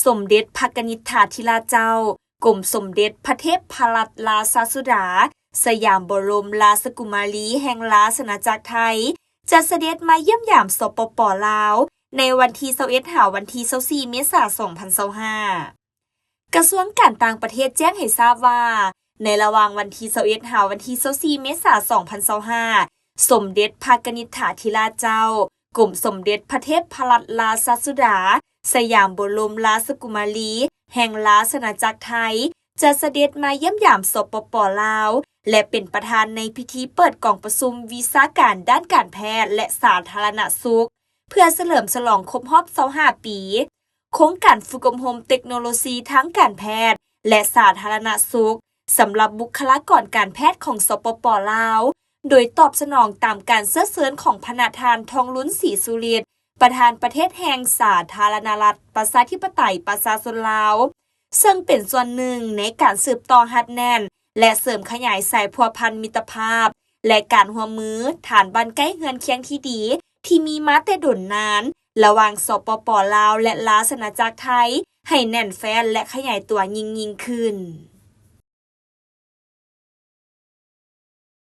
ສົມເດັດພະກະນິດຖາທິລາດເຈົ້າ ກົມສົມເດັດພະເທບພະລັດລາຊະສຸດາ ສະຫຍາມບໍລົມລາຊະກຸມາລີແຫ່ງລາຊະອານາຈັກໄທ ຈະສະເດັດມາຢ້ຽມຢາມ ສປປ ລາວ ໃນວັນທີຊາວເອັດ ຫາວັນທີຊາວສີ່ ເມສາ ສອງພັນຊາວຫ້າ. ກະຊວງການຕ່າງປະເທດແຈ້ງໃຫ້ຊາບວ່າ ໃນລະຫວ່າງວັນທີຊາວເອັດ ຫາວັນທີຊາວສີ່ ເມສາ ສອງພັນຊາວຫ້າ ສົມເດັດພະກະນິດຖາທິລາດເຈົ້າ ກົມສົມເດັດພະເທບພະລັດລາຊະສຸດາ ສະຫຍາມບໍລົມລາຊະກຸມາລີ ແຫ່ງລາຊະອານາຈັກໄທ ຈະສະເດັດມາຢ້ຽມຢາມ ສປປ ລາວ ແລະ ເປັນປະທານໃນພິທີເປີດກອງປະຊຸມວິຊາການດ້ານການແພດ ແລະ ສາທາລະນະສຸກ ເພື່ອສະເຫຼີມສະຫຼອງຄົບຮອບຊາວຫ້າປີ ໂຄງການຝຶກອົບຮົມເຕັກໂນໂລຊີທາງການແພດ ແລະ ສາທາລະນະສຸກ ສຳລັບບຸກຄະລາກອນການແພດຂອງ ສປປ ລາວ ໂດຍຕອບສະໜອງຕາມການເຊື້ອເຊີນຂອງພະນະທ່ານ ທອງລຸນ ສີສຸລິດ ປະທານປະເທດແຫ່ງສາທາລະນະລັດ ປະຊາທິປະໄຕ ປະຊາຊົນລາວ ເຊິ່ງເປັນສ່ວນໜຶ່ງໃນການສືບຕໍ່ຮັດແໜ້ນ ແລະ ເສີມຂະຫຍາຍສາຍພົວພັນມິດຕະພາບ ແລະ ການຮ່ວມມືຖານບ້ານໃກ້ເຮືອນຄຽງທີ່ດີ ທີ່ມີມາແຕ່ດົນນານ ລະຫວ່າງ ສປປ ລາວ ແລະ ລາຊະອານາຈັກໄທ ໃຫ້ແໜ້ນແຟ້ນ ແລະ ຂະຫຍາຍຕົວຍິ່ງໆຂຶ້ນ.